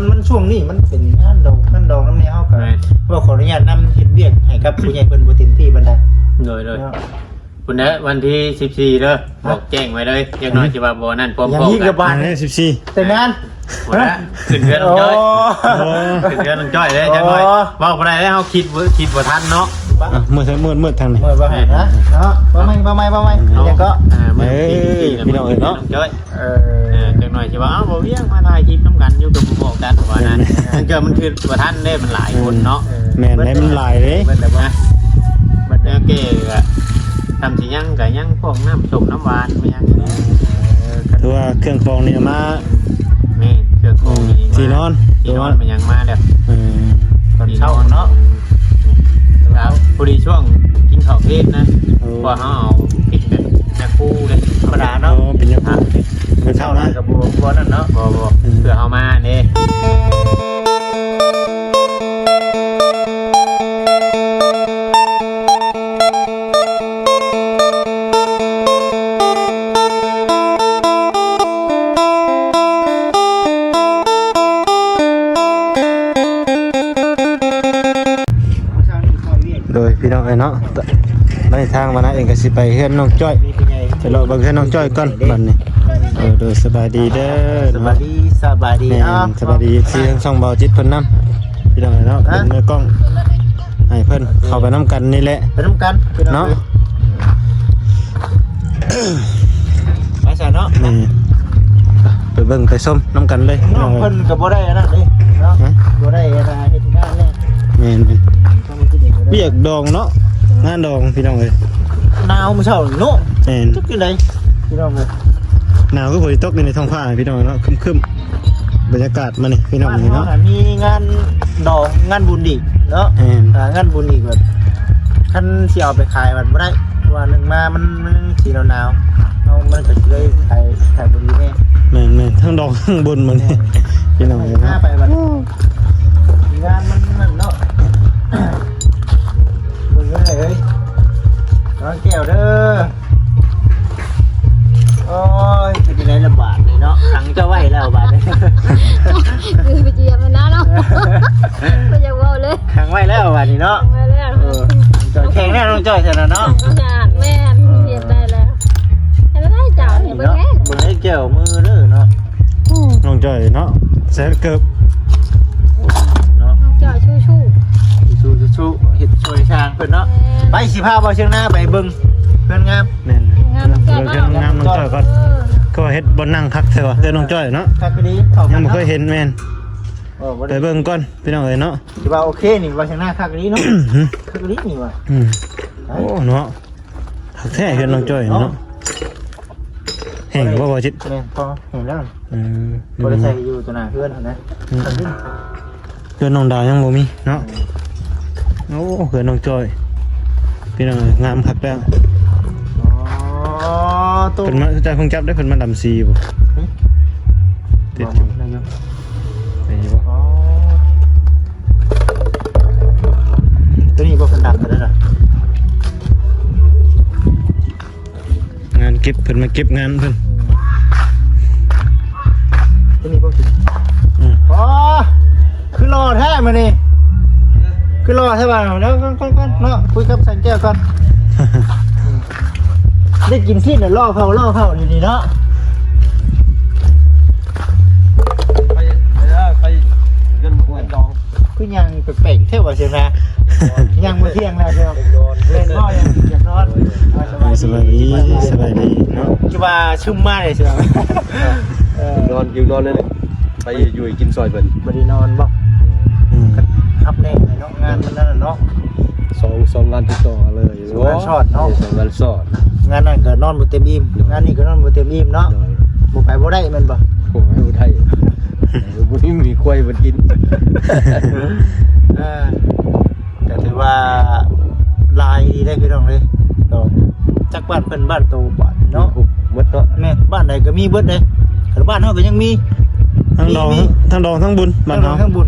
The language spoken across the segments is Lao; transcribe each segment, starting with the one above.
ມັນຊ່ວງນີ້ມັນເປັນງານດອງ ງານດອງນຳແນ່ ເຮົາກໍ ແມ່ນ ເວົ້າຂໍອະນຸຍາດນຳເຮັດວຽກໃຫ້ກັບຜູ້ໃຫຍ່ເພິ່ນບໍ່ເຕັມທີ່ປານໃດ. ໂດຍໆ ເນາະ ພຸ້ນແຫຼະ ວັນທີສິບສີ່ເດີ ບອກແຈ້ງໄວ້ເລີຍ ຈັກໜ້ອຍຊິວ່າບໍ່ນັ້ນ ພ້ອມໆກັນ ອັນນີ້ສິບສີ່ ແຕ່ງງານ ພຸ້ນແຫຼະ ຂຶ້ນເຮືອນນ້ອງຈ້ອຍ ໂອ້ ຂຶ້ນເຮືອນນ້ອງຈ້ອຍເດ້ ຈັກໜ້ອຍ ໂອ້ ເວົ້າບໍ່ໄດ້ເດ້ ເຮົາຄິດບໍ່ ຄິດບໍ່ທັນເນາະ. ອ່ະ ມືດ ມືດ ມືດທາງນີ້ ມືດບໍ່ໃຫ້ນະ ເນາະ ບໍ່ໃໝ່ ບໍ່ໃໝ່ ບໍ່ໃໝ່ ເອົາ ແລ້ວກໍ ອ່າ ເອີ ພີ່ນ້ອງເອີຍເນາະ ນ້ອງຈ້ອຍ ເອີ ເອີ ຈັກໜ້ອຍຊິວ່າ ເອົ້າ ບໍ່ວຽງມາຖ່າຍຄລິບນຳກັນຢູ່ ກໍບໍ່ບອກກັນວ່ານັ້ນ ແມ່ນ ເທື່ອມັນຄືບໍ່ທັນເດ້ ມັນຫຼາຍຄົນເນາະ ເອີ ແມ່ນເດ້ ມັນຫຼາຍເດ້ ເບິດແລ້ວບໍ່ ເບິດແລ້ວ ແລ້ວແກ່ກໍ ທຳຊິຍັງກໍຍັງພວກນ້ຳສົ້ມນ້ຳຫວານມາຍັງນີ້ແຫຼະ ເອີ ຄືວ່າເຄື່ອງຂອງນີ້ມາ ແມ່ນ ເຄື່ອງຂອງນີ້ ທີ່ນອນ ທີ່ນອນມາຍັງມາແລ້ວ ເອີ ຕອນເຊົ້າເນາະ ແລ້ວພໍດີຊ່ວງກິນເຂົ້າເພນນະ ເອີ ເພາະເຮົາເອົາກິນແບບຍາຄູເດ້ ທຳມະດາເນາະ ເອີ ເປັນຍາຄູ ເອີ ເປັນເຂົ້ານະ ກໍບໍ່ ບໍ່ນັ້ນເນາະ ບໍ່ ບໍ່ ອືມ ເພື່ອເຮົາມາເດ້. ໂດຍ ພີ່ນ້ອງເອີຍເນາະ ໃນທາງມານະເອງກໍຊິໄປເຮືອນນ້ອງຈ້ອຍ ໄປເລາະເບິ່ງເຮືອນນ້ອງຈ້ອຍກ່ອນບັດນີ້. ເອີ ໂດຍ ສະບາຍດີເດີ ສະບາຍດີ ສະບາຍດີ ແມ່ນ ເນາະ ສະບາຍດີ ເອັຟຊີ ທາງຊ່ອງເບົາຈິດເພິ່ນນຳ ພີ່ນ້ອງເອີຍເນາະ ເປັນມືກ້ອງໃຫ້ເພິ່ນ ເຂົ້າໄປນຳກັນນີ້ແຫຼະ ໄປນຳກັນ ເນາະ ໄປຊະເນາະ ນີ້ ໄປເບິ່ງໄປຊົມນຳກັນເລີຍ ນ້ອງເພິ່ນກໍບໍ່ໄດ້ອັນນັ້ນເດ້ເນາະ ຮະ ບໍ່ໄດ້ອັນເຮັດງານແນ່ ແມ່ນໆ ວຽກດອງເນາະ ງານດອງ ພີ່ນ້ອງເອີຍ ໜາວມື້ເຊົ້ານີ້ເນາະ ແມ່ນ ຈັກຈັ່ງໃດ ພີ່ນ້ອງເອີຍ ໜາວຄືຝົນຊິຕົກຢູ່ໃນທ້ອງຟ້າ ພີ່ນ້ອງເນາະ ຄຶ້ມໆ ບັນຍາກາດມື້ນີ້ ພີ່ນ້ອງເອີຍເນາະ ມີງານດອງ ງານບຸນອີກເນາະ ແມ່ນ ອ່າ ງານບຸນອີກ ແບບຄັນຊິເອົາໄປຂາຍມັນບໍ່ໄດ້ ເພາະວ່າໜຶ່ງມາມັນ ມັນຊິໜາວໆ ເຮົາມັນກໍຊິເລີຍຂາຍ ຂາຍບໍ່ດີແນ່ ແມ່ນໆ ທັງດອງທັງບຸນມື້ນີ້ ພີ່ນ້ອງເອີຍເນາະ ໄປບັດ ງານມັນນັ້ນເນາະ ເບິ່ງເອີຍ ລອງແກ້ວເດີ ໂອ້ຍ ເປັນຈັ່ງໃດລະບາດນີ້ເນາະ ຂັງເຈົ້າໄວ້ແລ້ວບາດນີ້ ຄືໄປຈຽບມັນນະເນາະ ບໍ່ຢາກເວົ້າເລີຍ ຂັງໄວ້ແລ້ວບາດນີ້ເນາະ ຂັງໄວ້ແລ້ວ ເອີ ເຈົ້າແຂງແນ່ນ້ອງຈ້ອຍຊັ້ນນະເນາະ ສະອາດແມ່ນ ເຮັດໄດ້ແລ້ວ ເຮັດໄດ້ເຈົ້ານີ້ ເບິ່ງແນ່ ເບິ່ງໃຫ້ແກ້ວມືເດີເນາະ ນ້ອງຈ້ອຍເນາະ ໃສ່ເກີບເນາະ ນ້ອງຈ້ອຍສູ້ໆ ສູ້ໆ ເຮັດຊ່ວຍຊ່າງເພິ່ນເນາະ ແມ່ນ ໄປ ຊິພາເບົາຊຽງນາໄປເບິ່ງເຮືອນງາມ ແມ່ນ ເຮືອນງາມນ້ອງຈ້ອຍກ່ອນ ເອີ ຄືວ່າເຮັດບ່ອນນັ່ງຄັກແທ້ວ່າ ເຮືອນນ້ອງຈ້ອຍເນາະ ຄັກອີ່ຫຼີ ຍັງບໍ່ເຄີຍເຫັນ ແມ່ນ ເອີ ໄປເບິ່ງກ່ອນ ພີ່ນ້ອງເອີຍເນາະ ຖືວ່າໂອເຄນີ້ ວ່າຊຽງນາຄັກອີ່ຫຼີເນາະ ຄັກອີ່ຫຼີນີ້ວ່າ ອືມ ໂອ້ ເນາະ ຄັກແທ້ເຮືອນນ້ອງຈ້ອຍເນາະ ເນາະ ແຫ້ງບໍ່ ບໍ່ຈິດ ແມ່ນ ພໍແຫ້ງແລ້ວ ເອີ ບໍ່ໄດ້ໃສ່ຢູ່ຕໍ່ໜ້າເຮືອນຫັ້ນນະ ອືມ ເຮືອນນ້ອງດາວຍັງບໍ່ມີເນາະ ໂອ້ ເຮືອນນ້ອງຈ້ອຍ ພີ່ນ້ອງ ງາມຄັກແລ້ວ ອໍ ໂຕ ເພິ່ນມາ ຈາກເພິ່ງຈັບໄດ້ ເພິ່ນມາດຳສີບໍ່ ຫຶ ຕິດຢູ່ ໄດ້ຢູ່ ໄດ້ຢູ່ບໍ່ ອໍ ຕົວນີ້ບໍ່ເພິ່ນດຳຕົວນັ້ນນະ ງານເກັບ ເພິ່ນມາເກັບງານເພິ່ນ ອືມ ຕົວນີ້ບໍ່ກິນ ອືມ ອໍ ຄືຫຼໍ່ແທ້ມື້ນີ້ ຄືຫຼໍ່ແທ້ວ່າ ແລ້ວກ່ອນໆເນາະ ຄຸຍກັບສັງແກ້ວກ່ອນ ໄດ້ກິນຊີ້ນແລ້ວຫຼໍ່ເຂົ້າ ຫຼໍ່ເຂົ້າຢູ່ນີ້ເນາະ ໄປ ໄປ ໄປ ເງິນບໍ່ດອງ ຄືຍ່າງແປກໆແທ້ວ່າຊຽງນາ ຍ່າງບໍ່ທ່ຽງແລ້ວ ເຈົ້າ ແມ່ນບໍ່ ຢາກນອນ ສະບາຍດີ ສະບາຍດີເນາະ ຄືວ່າຊຶມມາເລີຍ ເຈົ້າ ເອີ ນອນຢູ່ນອນນັ້ນແຫຼະ ໄປຢູ່ກິນຊອຍເພິ່ນ ບໍ່ໄດ້ນອນບໍ່ ອືມ ຮັບແນ່ເນາະ ງານມັນນັ້ນເນາະ ສອງ ສອງງານຕິດຕໍ່ກັນເລີຍ ສອງງານຊ້ອນເນາະ ເອີ ສອງງານຊ້ອນ ງານນັ້ນກໍນອນບໍ່ເຕັມອີ່ມ ໂດຍ ງານນີ້ກໍນອນບໍ່ເປັນອີ່ມເນາະ ໂດຍ ບໍ່ໄປບໍ່ໄດ້ແມ່ນບໍ່ ບໍ່ໄປບໍ່ໄດ້ ບໍ່ມີຄວາຍມັນກິນ ເອີ ກໍຖືວ່າຫຼາຍດີເດ້ພີ່ນ້ອງເອີຍ ດອງ ຈັກບ້ານເພິ່ນບ້ານໂຕບາດເນາະ ໝົດເນາະ ແມ່ນ ບ້ານໃດກໍມີເບິດເດ້ ແຕ່ບ້ານເຮົາກໍຍັງມີ ທັງດອງ ມີ ທັງດອງທັງບຸນ ບ້ານເຮົາ ທັງດອງທັງບຸນ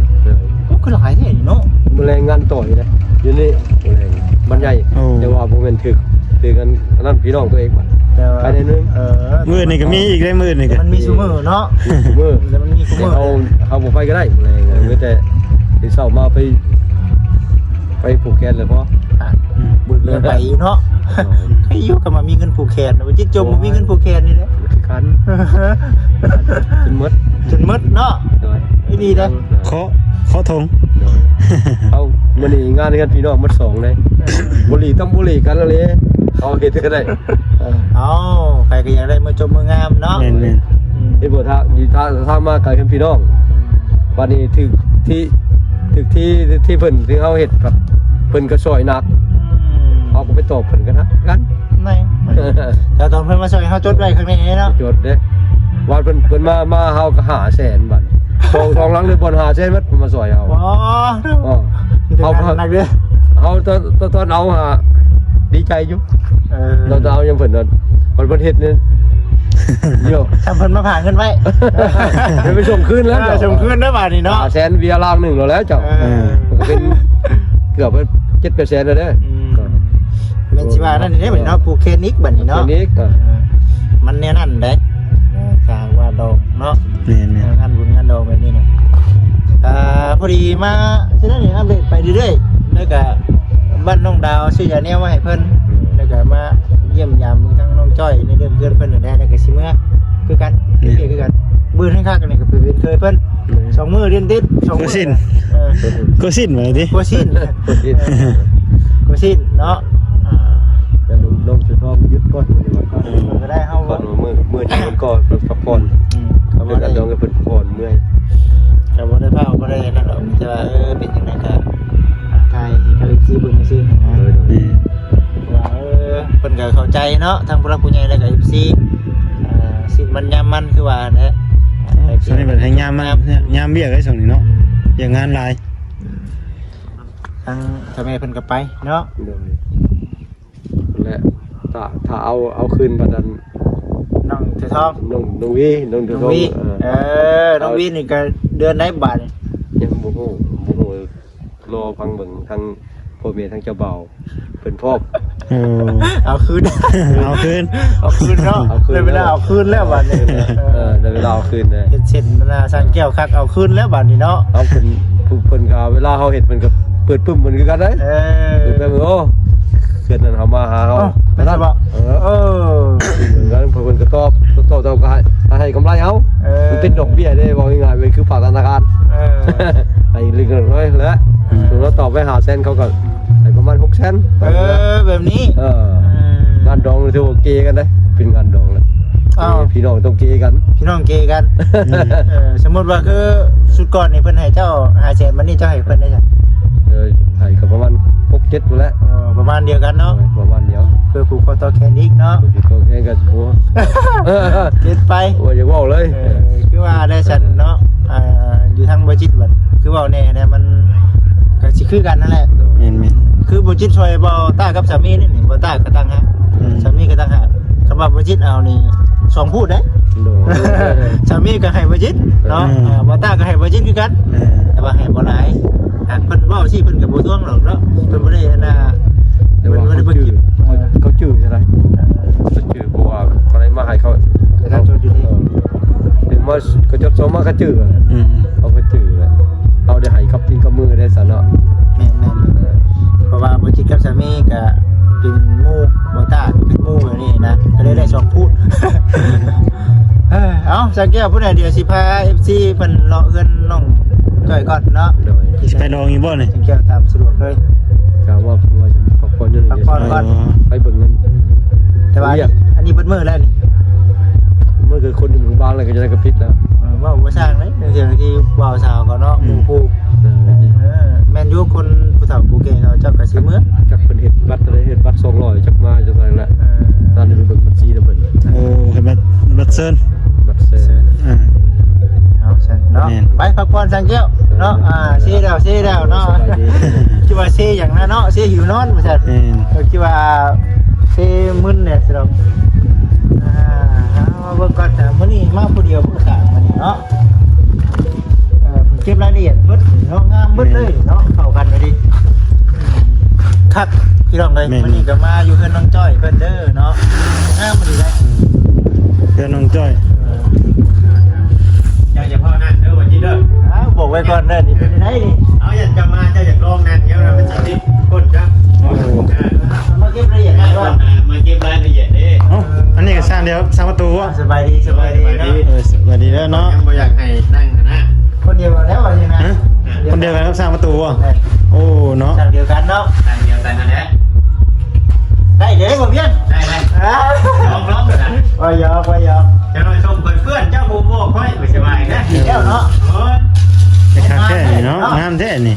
ໂອ້ ຄືຫຼາຍແທ້ນີ້ເນາະ ມື້ແລງງານຕໍ່ຢູ່ເດ້ ຢູ່ນີ້ມື້ແລງ ບ້ານໃຫຍ່ ໂອ້ ແຕ່ວ່າບໍ່ແມ່ນຖືກ ຖືກອັນ ອັນນັ້ນພີ່ນ້ອງຕົວເອງບາດ ໄປໄດ້ໜຶ່ງ ເອີ ມື້ນີ້ກໍມີອີກເດ້ ມື້ນີ້ກໍ ມັນມີຊຸມື້ເນາະ ມີຊຸມື້ ແຕ່ມັນມີຊຸມື້ ເຮົາ ເຮົາບໍ່ໄປກໍໄດ້ ມີແຕ່ເຊົ້າມາໄປ ໄປຜູກແຂນເລີຍພໍ ອືມ ໄປຢູ່ເນາະ ໃຄຢູ່ກໍມາມີເງິນຜູກແຂນ ຈິດຈົມບໍ່ມີເງິນຜູກແຂນນີ້ແຫຼະ ຄືກັນ ຈົນໝົດ ຈົນໝົດເນາະ ໂດຍ ອີ່ຫຼີເດ້ ເຄາະ ເຄາະຖົງ ໂດຍ ເອົາ ມື້ນີ້ງານເຮືອນພີ່ນ້ອງໝົດສອງເດ້ ເອີ ບໍ່ຫຼີກຕ້ອງບໍ່ຫຼີກກັນເລີຍ ເຮົາເຮັດກໍໄດ້ ເອີ ເອົາ ໃຜກໍຢາກໄດ້ມື້ຈົບມື້ງາມເນາະ ແມ່ນໆ ອືມ ເຫັນບໍ່ ທາງ ທາງ ທາງມາໄກເຮືອນພີ່ນ້ອງ ອືມ ບັດນີ້ຖືກທີ່ ຖືກທີ່ ທີ່ເພິ່ນ ທີ່ເຮົາເຮັດກັບເພິ່ນກໍຊ່ອຍໜັກ ອືມ ເຮົາກໍໄປຕອບເພິ່ນກໍໜັກຄືກັນ ແມ່ນ ແຕ່ຕອນເພິ່ນມາຊ່ອຍເຮົາຈົດໄວ້ຂ້າງໃນເນາະ ຈົດເດ້ ວ່າເພິ່ນ ເພິ່ນມາ ມາເຮົາກໍຫ້າແສນ ບັດສອງ ສອງຫຼັງເລີຍ ບ່ອນຫ້າແສນໝົດ ມາຊ່ອຍເຮົາ ອໍ ເຮົາກໍໜັກເດ້ ເຮົາຕອນ ຕອນເອົາຫາດີໃຈຢູ່ ເອີ ເຮົາຕອນເອົາຍັງເພິ່ນນັ້ນ ເພິ່ນ ເພິ່ນເຮັດນີ້ ໂຍ ຖ້າເພິ່ນມາຝາກເງິນໄວ້ ເພິ່ນໄປສົ່ງຄືນແລ້ວ ເອີ ສົ່ງຄືນເດີບາດນີ້ເນາະ ຫ້າແສນເບຍລ້າງໜຶ່ງແລ້ວເຈົ້າ ເອີ ເອີ ເປັນເກືອບເຈັດແປດແສນແລ້ວເດີ ອືມ ແມ່ນຊິວ່ານັ້ນເດ້ບັດນີ້ເນາະ ຜູກແຂນອີກບັດນີ້ເນາະ ຜູກແຂນອີກ ເອີ ມັນແນວນັ້ນເດ້ ເອີ ຖ້າຫາກວ່າດອງເນາະ ແມ່ນໆ ເອີ ງານບຸນງານດອງແບບນີ້ນະ ອ່າ ພໍດີມາ ສະນັ້ນນີ້ອັບເດດໄປເລື້ອຍໆ ແລ້ວກະບ້ານນ້ອງດາວຊື້ຢາແນວມາໃຫ້ເພິ່ນ ແລ້ວກະມາຢ້ຽມຢາມເບິ່ງທາງນ້ອງຈ້ອຍໃນເລື່ອງເຮືອນເພິ່ນນັ້ນແຫຼະ ແລ້ວກະຊິເມືອຄືກັນ ແມ່ນ ຄືກັນ ບືນແຮງຄັກອັນນີ້ກໍໄປເປັນເຄີຍເພິ່ນ ແມ່ນ ສອງມື້ເດືອນຕິດ ສອງມື້ ເອີ ໂກສິນວ່າຕິ ໂກສິນ ໂກສິນ ໂກສິນເນາະ ອ່າ ແຕ່ລົງ ລົງສະທ້ອງຢຸດກ່ອນ ເອີ ກໍໄດ້ເຮົາ ກ່ອນມື້ ມື້ນີ້ມັນກໍພັກຜ່ອນ ອືມ ເພິ່ນກໍດອງໃຫ້ເພິ່ນພັກຜ່ອນເມື່ອຍ ກໍບໍ່ໄດ້ເວົ້າ ບໍ່ໄດ້ນັ້ນດອກ ມີແຕ່ວ່າ ເອີ ເປັນຈັ່ງໃດກໍຖ່າຍໃຫ້ກັບເອັຟຊີເບິ່ງຊື່ໆ ນະ ໂດຍ ໂດຍ ວ່າ ເອີ ເພິ່ນກໍເຂົ້າໃຈເນາະ ທັງຜູ້ຫຼັກຜູ້ໃຫຍ່ ແລ້ວກໍເອັຟຊີ ເອີ ຊິນມັນຍາມມັນ ຄືວ່າຫັ້ນແຫຼະ ຊ່ວງນີ້ເພິ່ນແຮ່ງຍາມມັນ ຍາມວຽກເດ້ຊ່ວງນີ້ເນາະ ວຽກງານຫຼາຍ ທາງເຖົ້າແມ່ເພິ່ນກໍໄປເນາະ ໂດຍ ແລະ ຖ້າ ຖ້າເອົາ ເອົາຄືນບັດນັ້ນ ນ້ອງເສືອທອງ ນ້ອງ ນ້ອງວີ ນ້ອງເສືອທອງ ນ້ອງວີ ເອີ ເອີ ນ້ອງວີນີ້ກໍເດືອນໃດບາດນີ້ ຍັງບໍ່ຮູ້ ບໍ່ຮູ້ ລໍຟັງເບິ່ງທາງພໍ່ແມ່ທາງເຈົ້າບ່າວເພິ່ນພ້ອມ ເອີ ເອົາຄືນ ເອົາຄືນ ເອົາຄືນເນາະ ໄດ້ເວລາເອົາຄືນແລ້ວບາດນີ້ ເອີ ໄດ້ເວລາເອົາຄືນແລ້ວ ເຮັດເຊັ່ນນະ ຊ່າງແກ້ວຄັກ ເອົາຄືນແລ້ວບາດນີ້ເນາະ ເອົາຄືນ ເພິ່ນກໍເວລາເຮົາເຮັດ ເພິ່ນກໍເປີດປຶ້ມເພິ່ນຄືກັນເດ້ ເອີ ເພິ່ນ ໂອ້ ເທື່ອນັ້ນເຮົາມາຫາເຮົາ ເອີ ເພິ່ນກໍຕອບ ຕອບ ຕອບ ກໍໃຫ້ ໃຫ້ກຳໄລເຮົາ ເອີ ມັນເປັນດອກເບ້ຍເດ້ ເວົ້າງ່າຍໆ ມັນຄືຝາກທະນາຄານ ເອີ ໃຫ້ເລັກນ້ອຍແຫຼະ ອືມ ສົມມຸດວ່າຕອບໄປຫ້າແສນ ເຂົາກໍໃຫ້ປະມານຫົກແສນ ເອີ ແບບນີ້ ເອີ ອືມ ງານດອງຖືວ່າເກກັນເດ້ ເປັນງານດອງແຫຼະ ພີ່ນ້ອງຕ້ອງເກກັນ ພີ່ນ້ອງເກກັນ ເອີ ສົມມຸດວ່າຄືຊຸດກ່ອນນີ້ເພິ່ນໃຫ້ເຈົ້າຫ້າແສນ ບັດນີ້ເຈົ້າໃຫ້ເພິ່ນໄດ້ຊັ້ນ ເອີ ໃຫ້ກໍປະມານຫົກເຈັດພຸ້ນແຫຼະ ເອີ ປະມານດຽວກັນເນາະ ເອີ ປະມານດຽວ ເພື່ອຜູກຂໍ້ຕໍ່ແຂນອີກເນາະ ຜູກຂໍ້ຕໍ່ແຂນກໍ ເອີ ເກັດໄປ ໂອ້ຍ ຢ່າເວົ້າເລີຍ ເອີ ຄືວ່າໄດ້ຊັ້ນເນາະ ອ່າ ຢູ່ທາງບໍ່ຈິດບັດ ຄືເວົ້າແນ່ແຫຼະ ມັນກໍຊິຄືກັນນັ້ນແຫຼະ ແມ່ນໆ ຄືບໍ່ຈິດຊ່ອຍບໍ່ຕ້າກັບສາມີນີ້ ບໍ່ຕ້າກໍຕ່າງຫາກ ອືມ ສາມີກໍຕ່າງຫາກ ຄຳວ່າບໍ່ຈິດເອົານີ້ສອງຜູ້ເດ້ ໂດຍ ສາມີກໍໃຫ້ບໍ່ຈິດເນາະ ອືມ ອ່າ ບໍ່ຕ້າກໍໃຫ້ບໍ່ຈິດຄືກັນ ເອີ ແຕ່ວ່າໃຫ້ບໍ່ຫຼາຍ ຫາກເພິ່ນເວົ້າຊີ້ເພິ່ນກໍບໍ່ທວງດອກເນາະ ເພິ່ນບໍ່ໄດ້ອັນນ່າ ແຕ່ວ່າເຂົາຈື່ ເຂົາຈື່ເທົ່າໃດ ເອີ ເຂົາຈື່ ເພາະວ່າເຂົາໄດ້ມາໃຫ້ເຂົາ ເຂົາຈົດຢູ່ນີ້ ເອີ ເຫັນມາເຂົາຈົດສົ່ງມາເຂົາຈື່ ອືມ ເຂົາກໍຈື່ ເຮົາໄດ້ໃຫ້ກັບຕີນກັບມືໄດ້ຊັ້ນເນາະ ແມ່ນໆ ເອີ ເພາະວ່າບໍ່ຈິດກັບສາມີກໍເປັນໝູ່ ບໍ່ຕ້າກໍເປັນໝູ່ແບບນີ້ນະ ກໍເລີຍໄດ້ສອງຜູ້ ເອີ ເອົ້າ ຊ່າງແກ້ວ ພຸ້ນນະ ດຽວຊິພາເອັຟຊີເພິ່ນເລາະເຮືອນນ້ອງຈ້ອຍກ່ອນເນາະ ໂດຍ ຊິໄປລອງຢູ່ບໍ່ນີ້ ຊ່າງແກ້ວ ຕາມສະດວກເລີຍ ກະວ່າ ວ່າຊິພັກຜ່ອນຢູ່ ພັກຜ່ອນກ່ອນ ອໍ ໄປເບິ່ງເງິນ ແຕ່ວ່າອັນນີ້ ອັນນີ້ເບິດມື້ແລ້ວນີ້ ມັນຄືຄົນຢູ່ໝູ່ບ້ານແລ້ວ ກໍຈະໄດ້ກະຜິດແລ້ວ ເອີ ເວົ້າບໍ່ຊ່າງເລີຍ ບາງເທື່ອທີ່ບ່າວສາວກໍເນາະ ອືມ ໝູ່ຄູ່ ເອີ ເອີ ແມ່ນຢູ່ ຄົນຜູ້ເຖົ້າຜູ້ແກ່ເຂົາເຈົ້າກໍຊິເມືອ ຈັກເພິ່ນເຮັດບັດເທົ່າໃດ ເຮັດບັດສອງຮ້ອຍ ຈັກມາຈັ່ງໃດແຫຼະ ເອີ ຕອນນີ້ໄປເບິ່ງບັນຊີນຳເພິ່ນ ໂອ້ ເຮັດບັດ ບັດເຊີນ ບັດເຊີນ ອ່າ ເອົາຊັ້ນເນາະ ແມ່ນ ໄປພັກຜ່ອນຊ່າງແກ້ວເນາະ ອ່າ ເຊແລ້ວ ເຊແລ້ວເນາະ ສະບາຍດີ ຄິດວ່າເຊຫຍັງນະເນາະ ເຊຫິວນອນວ່າຊັ້ນ ແມ່ນ ເອີ ຄິດວ່າເຊມຶນແດ່ຊິດອກ ອ່າ ເອົາມາເບິ່ງກ່ອນ ແຕ່ມື້ນີ້ມາຜູ້ດຽວ ຜູ້ສາວມື້ນີ້ເນາະ ເອີ ເກັບລາຍລະອຽດເບິດເນາະ ງາມເບິດເລີຍເນາະ ເຂົ້າກັນໄດ້ດີ ຄັກ ພີ່ນ້ອງເອີຍ ແມ່ນ ມື້ນີ້ກໍມາຢູ່ເຮືອນນ້ອງຈ້ອຍເພິ່ນເດີເນາະ ງາມອີ່ຫຼີເດ້ ເພື່ອນນ້ອງຈ້ອຍ. ເຈົ້າຢ່າພໍ້ນັ່ງເດີ ວ່າຈິເດີ. ອ້າວ ບອກໄວ້ກ່ອນເດີ ນີ້ເປັນໄດນີ້. ເອົາ ຢ່າຈະມາ ເຈົ້າຢາກລອງນັ່ງ ດຽວມັນຊິຕິດກົ້ນເຈົ້າ. ໂອ້ ເອີ ມາເກັບລາຍລະອຽດໄດ້ບໍ່? ມາເກັບລາຍລະອຽດເດ້. ເອົ້າ ອັນນີ້ກໍຊ່າງດຽວ ຊ່າງປະຕູບໍ່? ສະບາຍດີ ສະບາຍດີເນາະ. ເອີ ສະບາຍດີເດີເນາະ. ຍັງບໍ່ຢາກໃຫ້ນັ່ງຫັ້ນນະ ຄົນດຽວແລ້ວວ່າຢ່າງນັ້ນ. ຮະ? ຄົນດຽວກັນກັບຊ່າງປະຕູບໍ່? ແມ່ນ. ໂອ້ ເນາະ ຊ່າງດຽວກັນເນາະ. ຊ່າງດຽວກັນຫັ້ນແຫຼະ. ໄດ້ເດ້ບໍ່ພຽງ? ໄດ້ ໄດ້. ອ້າວ ລອງ ລອງເບິ່ງນະ. ວ່າຢອກ ວ່າຢອກ. ຈະໜ້ອຍຊົມຂ້ອຍເປື້ອນ ເຈົ້າບໍ່ບອກຂ້ອຍ ຂ້ອຍຊິວ່າອີກນະ. ແລ້ວເນາະ. ໂອ້ຍ ແຕ່ຄັກແທ້ນີ້ເນາະ ງາມແທ້ນີ້.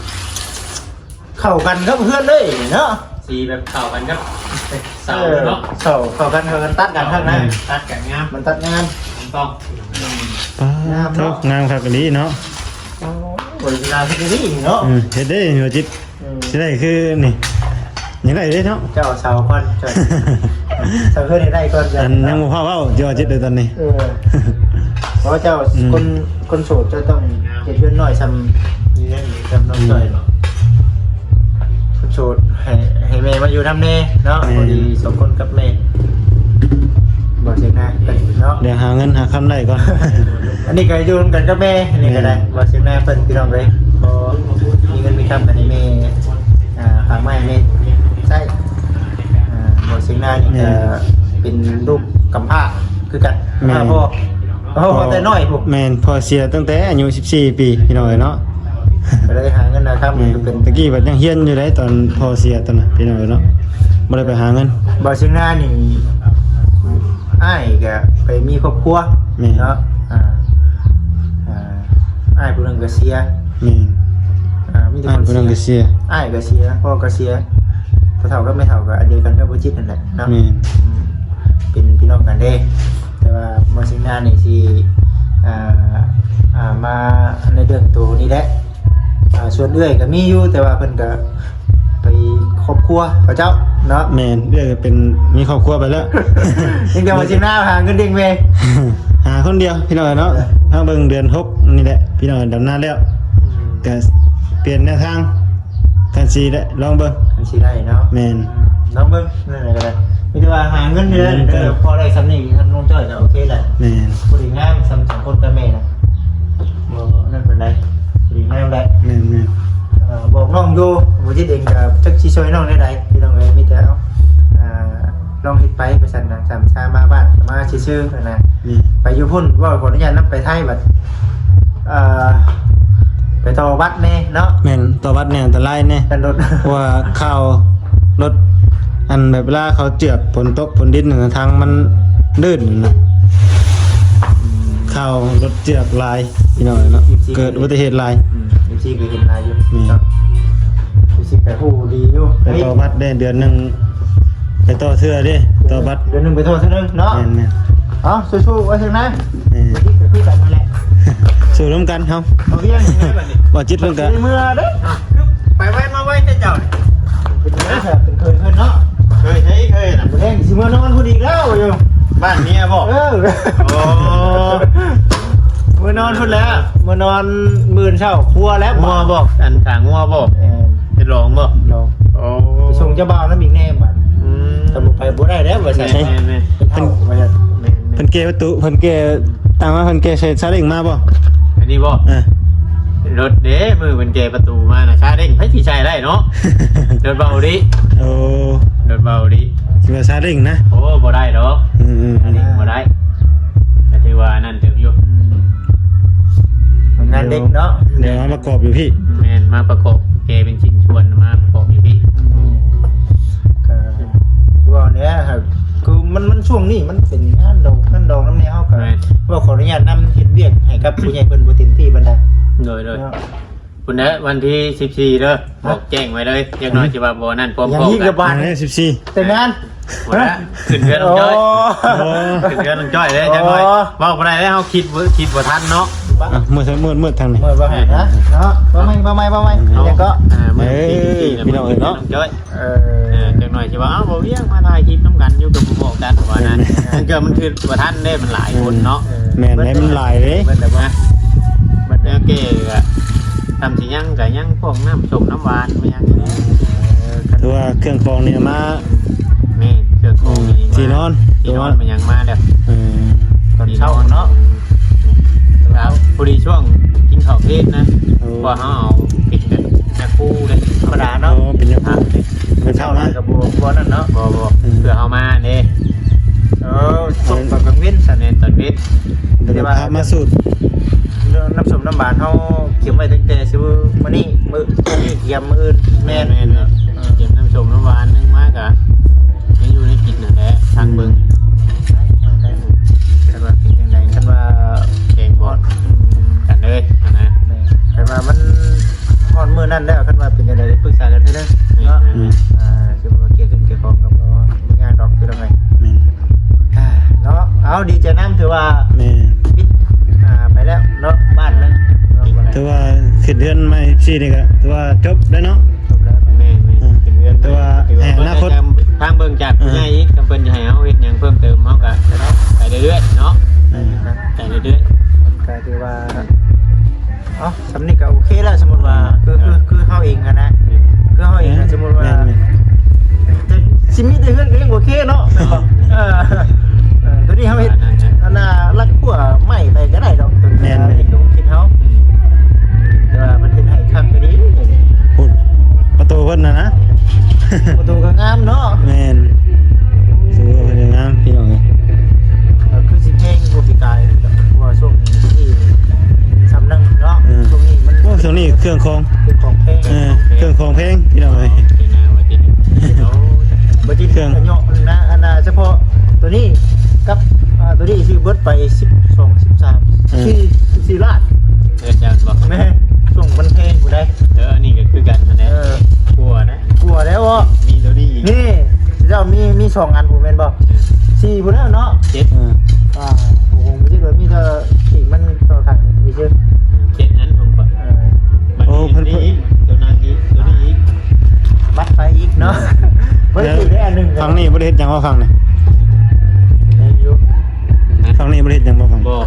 ເຂົ້າກັນກັບເຮືອນເລີຍເນາະ. ສີແບບເຂົ້າກັນກັບເສົາເນາະ. ເອີ ເສົາເຂົ້າກັນ ເຂົ້າກັນ ຕັດກັນຄັກນະ. ຕັດກັນງາມ ມັນຕັດງາມ ມັນຕ້ອງ. ອືມ ປາດໂທ້ ງາມເນາະ ງາມຄັກອີ່ຫຼີເນາະ. ໂອ້ຍ ເວລາເຮັດດີເນາະ. ອືມ ເຮັດໄດ້ບໍ່ຈິດ. ອືມ ຊິໄດ້ຄືນີ້ ຍັງໄດ້ເດ້ເນາະ. ເຈົ້າເອົາເສົາກ່ອນ ເຈົ້າ ເສົາເຮືອນໃຫ້ໄດ້ກ່ອນ. ອັນຍັງບໍ່ພໍເວົ້າ ເຈົ້າຈິດເດີຕອນນີ້. ເອີ ເພາະວ່າເຈົ້າ ອືມ ຄົນ ຄົນໂສດ ເຈົ້າຕ້ອງເຮັດເຮືອນນ້ອຍຊ່ຳນີ້ ຊ່ຳນ້ອງ ອືມ ຈ້ອຍເນາະ. ຄົນໂສດ ໃຫ້ ໃຫ້ແມ່ມາຢູ່ນຳແດ່ເນາະ. ແມ່ນ. ພໍດີສອງຄົນກັບແມ່ ບໍ່ເສຍໜ້າເນາະ. ດຽວຫາເງິນຫາຄຳໄດ້ກ່ອນ. ອັນນີ້ກໍຢູ່ນຳກັນກັບແມ່ ອັນນີ້ກໍໄດ້. ແມ່ນ. ບໍ່ເສຍໜ້າເພິ່ນ ພີ່ນ້ອງເອີຍ ພໍມີເງິນມີຄຳກໍໃຫ້ແມ່ ອ່າ ຝາກມາໃຫ້ແມ່ໃຊ້. ອ່າ ບໍ່ເສຍໜ້ານີ້ ແມ່ນ ກໍເປັນລູກກຳພ້າຄືກັນ. ແມ່ນ. ພາພໍ່ ໂອ້ ພໍ່ແຕ່ນ້ອຍພຸ້ນ. ແມ່ນ ພໍ່ເສຍຕັ້ງແຕ່ອາຍຸສິບສີ່ປີ ພີ່ນ້ອງເອີຍເນາະ. ກໍເລີຍຫາເງິນຫາຄຳ. ແມ່ນ. ກໍເປັນ ແຕ່ກີ້ບັດຍັງຮຽນຢູ່ເດ້ ຕອນພໍ່ເສຍຕອນນັ້ນ ພີ່ນ້ອງເອີຍເນາະ ບໍ່ໄດ້ໄປຫາເງິນ. ບໍ່ເສຍໜ້ານີ້ ອ້າຍກໍໄປມີຄອບຄົວ. ແມ່ນ. ເນາະ. ອ່າ ອ່າ ອ້າຍຜູ້ໜຶ່ງກໍເສຍ. ແມ່ນ. ອ່າ ມີແຕ່ ອ້າຍຜູ້ໜຶ່ງກໍເສຍ ອ້າຍກໍເສຍ ພໍ່ກໍເສຍ. ພໍ່ເຖົ້າກັບແມ່ເຖົ້າກໍອັນດຽວກັນກັບບໍ່ຈິດນັ້ນແຫຼະເນາະ. ແມ່ນ. ອືມ ເປັນພີ່ນ້ອງກັນເດ້. ແຕ່ວ່າມາຊິງນານີ້ຊິ ອ່າ ອ່າ ມາໃນເລື່ອງໂຕນີ້ແຫຼະ. ອ່າ ສ່ວນເອື້ອຍກໍມີຢູ່ ແຕ່ວ່າເພິ່ນກໍໄປຄອບຄົວເຂົາເຈົ້າເນາະ. ແມ່ນ ເອື້ອຍກໍເປັນ ມີຄອບຄົວໄປແລ້ວ. ຍັງແຕ່ມາຊິງນາຫາເງິນລ້ຽງແມ່ ຫາຄົນດຽວ ພີ່ນ້ອງເນາະ. ເອີ ທາງເບິ່ງເດືອນຫົກນີ້ແຫຼະ ພີ່ນ້ອງ ດຳນາແລ້ວ. ອືມ ກໍປ່ຽນແນວທາງ ຄັນຊິໄດ້ ລອງເບິ່ງ ຄັນຊິໄດ້ເນາະ. ແມ່ນ ອືມ ລອງເບິ່ງ. ນັ້ນແຫຼະກໍໄດ້ ມີແຕ່ວ່າຫາເງິນນີ້ແຫຼະ. ອືມ ເອີ ພໍໄດ້ສ່ຳນີ້ ຄັນນ້ອງຈ້ອຍກໍໂອເຄແຫຼະ. ແມ່ນ ຜູ້ດີງາມສ່ຳສອງຄົນກັບແມ່ນະ ບໍ່ນັ້ນປານໃດ ຜູ້ດີງາມແຫຼະ. ແມ່ນໆ ເອີ ບອກນ້ອງຢູ່ ບໍ່ຈິດເອງກໍຈັກຊິຊ່ວຍນ້ອງແນວໃດ ພີ່ນ້ອງເອີຍ. ມີແຕ່ເອົາ ອ່າ ລອງເຮັດໄປ ວ່າຊັ້ນນະ. ສາມຊາມາບ້ານກໍມາຊື່ໆຫັ້ນນະ. ແມ່ນ ໄປຢູ່ພຸ້ນ ເວົ້າ ຂໍອະນຸຍາດນຳ ໄປໄທບັດ ເອີ ໄປຕໍ່ບັດແດ່ເນາະ. ແມ່ນ ຕໍ່ບັດແດ່ ອັນຕະລາຍແດ່ ເພາະວ່າຂ່າວລົດ ອັນແບບເວລາເຂົາເຈື່ອກ ຝົນຕົກຝົນດິນນະ ທາງມັນລື່ນນະ. ອືມ ຂ່າວລົດເຈື່ອກຫຼາຍ ພີ່ນ້ອງເນາະ ເກີດອຸບັດຕິເຫດຫຼາຍ. ອືມ ເອັຟຊີກໍເຫັນຫຼາຍຢູ່. ອືມ ເນາະ ເອັຟຊີກໍຮູ້ດີຢູ່. ໄປຕໍ່ບັດແດ່ ເດືອນໜຶ່ງ ໄປຕໍ່ເທື່ອເດ້ ຕໍ່ບັດ ເດືອນໜຶ່ງໄປຕໍ່ເທື່ອໜຶ່ງເນາະ. ແມ່ນໆ ເອົາ ສູ້ໆ ວ່າຈັ່ງໃດ. ແມ່ນ ເອີ ກໍຄືກັນນັ້ນແຫຼະ ສູ້ນຳກັນເຮົາ. ເອົາວຽງ ບໍ່ຈິດເພິ່ນກໍ ຊິເມືອເດ້. ອ້າວ ຄືໄປໄວມາໄວແທ້ເຈົ້ານີ້. ເປັນເຂີຍເພິ່ນເນາະ. ເຂີຍໃສ ເຂີຍນະ? ມື້ແລງຊິເມືອນອນພຸ້ນອີກແລ້ວຢູ່ ບ້ານເມຍບໍ? ເອີ ໂອ້ ເມືອນອນພຸ້ນແລ້ວ ເມືອນອນ ມື້ເຊົ້າຄົວແລ້ວ. ງົວບໍ? ອັນຂາງົວບໍ? ແມ່ນ ເຮັດຫຼອງບໍ? ຫຼອງ. ໂອ້ ໄປສົ່ງເຈົ້າບ່າວນຳອີກແດ່ບັດ. ອືມ ກໍບໍ່ໄປບໍ່ໄດ້ແລ້ວວ່າຊັ້ນ. ແມ່ນໆ ເພິ່ນ ເພິ່ນແກ້ປະຕູ ເພິ່ນແກ້ ຕັ້ງວ່າເພິ່ນແກ່ໃສ່ຊາເລັ້ງມາບໍ່? ອັນນີ້ບໍ່? ເອີ ລົດເດ້ ມື້ເພິ່ນແກ່ປະຕູມານະ ຊາເລັ້ງໃຜຊິໃສ່ໄດ້ເນາະ. ລົດເບົາດີ. ໂອ້ ລົດເບົາດີ. ຊິວ່າຊາເລັ້ງນະ? ໂອ້ ບໍ່ໄດ້ດອກ. ອືມໆ ຊາເລັ້ງບໍ່ໄດ້ ກໍຖືວ່ານັ້ນເຕີບຢູ່. ອືມ ງານເດັກເນາະ ດຽວມາປະກອບຢູ່ພີ້. ແມ່ນ ມາປະກອບ ແກ່ເປັນຊິ້ນສ່ວນມາປະກອບຢູ່ພີ້. ອືມ ກໍຄືວ່າແຫຼະ ຄືມັນ ມັນຊ່ວງນີ້ມັນເປັນງານດອກ ງານດອກນຳແນວ ເຮົາກໍ ແມ່ນ ເວົ້າຂໍອະນຸຍາດນຳ ເຮັດວຽກໃຫ້ກັບຜູ້ໃຫຍ່ເພິ່ນບໍ່ເຕັມທີ່ປານໃດ. ໂດຍໆ ເນາະ ພຸ້ນແຫຼະ ວັນທີສິບສີ່ເດີ ບອກແຈ້ງໄວ້ເລີຍ. ຈັກໜ້ອຍຊິວ່າບໍ່ນັ້ນ ພ້ອມໆກັນ ຍັງອີກລະບາດ ເອີ ສິບສີ່ ແຕ່ງງານ ບໍ່ລະ ຂຶ້ນເຮືອນນ້ອງຈ້ອຍ. ໂອ້ ໂອ້ ຂຶ້ນເຮືອນນ້ອງຈ້ອຍເດ້. ອໍ ຈັກໜ້ອຍເວົ້າບໍ່ໄດ້ເດ້ ເຮົາຄິດ ຄິດບໍ່ທັນເນາະ. ອ່ະ ມືດ ມືດ ມືດທາງນີ້ ມືດບໍ່ໃຫ້ນະເນາະ. ເວົ້າໃໝ່ ເວົ້າໃໝ່ ເວົ້າໃໝ່ ເອີ ຍັງກໍ ອ່າ ມື້ທີສິບສີ່ ເອີ ເວົ້າເນາະ ນ້ອງຈ້ອຍ. ເອີ ເອີ ຈັກໜ້ອຍຊິວ່າ ເອົ້າ ບໍ່ວຽງມາຖ່າຍຄລິບນຳກັນຢູ່ ກໍບໍ່ບອກກັນວ່ານະ. ແມ່ນໆ ມັນເກີດ ມັນຖືກບໍ່ທັນເດ້ ມັນຫຼາຍຄົນເນາະ. ແມ່ນ ມັນຫຼາຍເດ້ ເບິດແລ້ວບໍ່? ເບິດແລ້ວ ແກ່ກໍທຳຊິຍັງ ກໍຍັງພວກນ້ຳສົ້ມນ້ຳຫວານມາຍັງ. ເອີ ຖືວ່າເຄື່ອງຂອງນີ້ມາ. ແມ່ນ ເຄື່ອງຂອງ ອືມ ນີ້ມາ ທີ່ນອນ ທີ່ນອນມາຍັງມາແລ້ວ. ເອີ ເຊົ້າເນາະ ແມ່ນ ແມ່ນ ແມ່ນ ແມ່ນ ແມ່ນ ແຕ່ວ່າພໍດີຊ່ວງກິນເຂົ້າເພນນະ ໂອ້ ເພາະວ່າເຮົາເອົາເປັນແບບຍາຄູເດ້ ທຳມະດາເນາະ ໂອ້ ເປັນຍາຄູ ເປັນເຂົ້າມາ ເຂົ້າກໍບໍ່ ບໍ່ນັ້ນເນາະ ບໍ່ ບໍ່ ອືມ ເພື່ອເຮົາມາເດ້ ເອີ ຊ່ວງຕອນກາງເວັນຊັ້ນ ແມ່ນ ຕອນເວັນ ແຕ່ວ່າພາມາສູດ ນ້ຳສົ້ມນ້ຳຫວານເຮົາກຽມໄວ້ຕັ້ງແຕ່ມື້ ມື້ນີ້ ມື້ນີ້ກຽມມື້ອື່ນ ແມ່ນ ແມ່ນ ແມ່ນ ເອີ ກຽມນ້ຳສົ້ມນ້ຳຫວານໜຶ່ງມາກະ ໃຫ້ຢູ່ໃນກິນນັ້ນແຫຼະ ທາງເບິ່ງ ອືມ ຄັນວ່າເປັນຈັ່ງໃດ ຄັນວ່າແກງບອດ ອືມ ກັນເລີຍຫັ້ນນະ ແມ່ນ ຄັນວ່າມັນຮອດມື້ນັ້ນແລ້ວ ຄັນວ່າເປັນຈັ່ງໃດ ໄດ້ປຶກສາກັນເທື່ອໜຶ່ງເນາະ ແມ່ນ ອືມ ອ່າ ຊິບໍ່ເກຍເງິນເກຍຂອງກໍບໍ່ຍາກດອກ ຄືວ່າໄງ ແມ່ນ ອ່າ ເນາະ ເອົາ ດີໃຈນຳ ຖືວ່າ ແມ່ນ ປິດ ອ່າ ໄປແລ້ວເນາະ ບ້ານໜຶ່ງເນາະ ຖືວ່າຂຶ້ນເຮືອນໃໝ່ຊີ້ນີ້ກໍຖືວ່າຈົບແລ້ວເນາະ ຈົບແລ້ວ ແມ່ນໆ ອືມ ຂຶ້ນເຮືອນ ແຕ່ວ່າໃຫ້ອະນາຄົດ ທາງເບິ່ງຈາກຜູ້ໃຫຍ່ອີກ ຄັນເພິ່ນຈະໃຫ້ເຮົາເຮັດຫຍັງເພີ່ມເຕີມ ເຮົາກໍໄປເລື້ອຍໆເນາະ ອືມ ໄປເລື້ອຍໆ ກໍຖືວ່າ ເອົ້າ ສ່ຳນີ້ກໍໂອເຄແລ້ວ ສົມມຸດວ່າ ອືມ ຄື ຄື ຄືເຮົາເອງຫັ້ນນະ ອືມ ຄືເຮົາເອງ ເອີ ສົມມຸດວ່າ ແມ່ນໆ ແຕ່ຊິມີແຕ່ເຮືອນກໍຍັງໂອເຄເນາະ ແມ່ນບໍ່ ເອີ ເອີ ຕົວນີ້ເຮົາເຮັດ ອັນນັ້ນນະ ອັນນ່າ ລັກຂົວໄມ້ໄປກໍໄດ້ດອກ ຕົວນີ້ ແມ່ນໆ ເຮັດຂອງກິນເຮົາ ອືມ ແຕ່ວ່າມັນເຮັດໃຫ້ຄັກກໍດີ ພຸ້ນ ປະຕູເພິ່ນນະນະ ປະຕູກໍງາມເນາະ ແມ່ນ ປະຕູເພິ່ນກໍງາມ ພີ່ນ້ອງເອີຍ ກໍຄືຊິແພງກວ່າປີກາຍ ເພາະວ່າຊ່ວງນີ້ ຊ່ຳນັ້ນເນາະ ເອີ ຊ່ວງນີ້ມັນ ໂອ້ ຊ່ວງນີ້ເຄື່ອງຂອງ ເຄື່ອງຂອງແພງ ເອີ ເຄື່ອງຂອງແພງ ພີ່ນ້ອງເອີຍ ເປັນຫຍັງວ່າຕິ ໂອ້ ບໍ່ຈິດ ເຄື່ອງ ເຫາະນະ ອັນນ່າ ສະເພາະຕົວນີ້ກັບ ອ່າ ຕົວນີ້ຊື້ເບິດໄປສິບສອງ ສິບສາມ ເອີ ສິບສີ່ລ້ານ ເອີ ຈັ່ງບໍ່ ແມ່ນ ຊ່ວງມັນແພງພຸ້ນໃດ ເອີ ອັນນີ້ກໍຄືກັນຫັ້ນແຫຼະ ເອີ ກົວນະ ກົວແລ້ວບໍ່ ມີຕົວນີ້ອີກ ນີ້ ເຈົ້າມີ ມີສອງອັນພຸ້ນແມ່ນບໍ່ ເອີ ສີ່ພຸ້ນແລ້ວເນາະ ເຈັດ ເອີ ອ່າ ໂອ້ໂຫ ບໍ່ຄິດວ່າມີແຕ່ປີກມັນຕໍ່ຂ້າງນີ້ຊື່ ເຈັດອັນຂອງຂ້ອຍ ເອີ ໂອ້ ເພິ່ນ ເພິ່ນ ຕົວນັ້ນອີກ ຕົວນີ້ອີກ ບັດໄປອີກເນາະ ບໍ່ໄດ້ຖືກໄດ້ອັນໜຶ່ງ ຝັ່ງນີ້ບໍ່ໄດ້ເຮັດຫຍັງວ່າຝັ່ງນີ້ ຍັງຢູ່ ຝັ່ງນີ້ບໍ່ໄດ້ເຮັດຫຍັງບໍ່ຝັ່ງ ບໍ່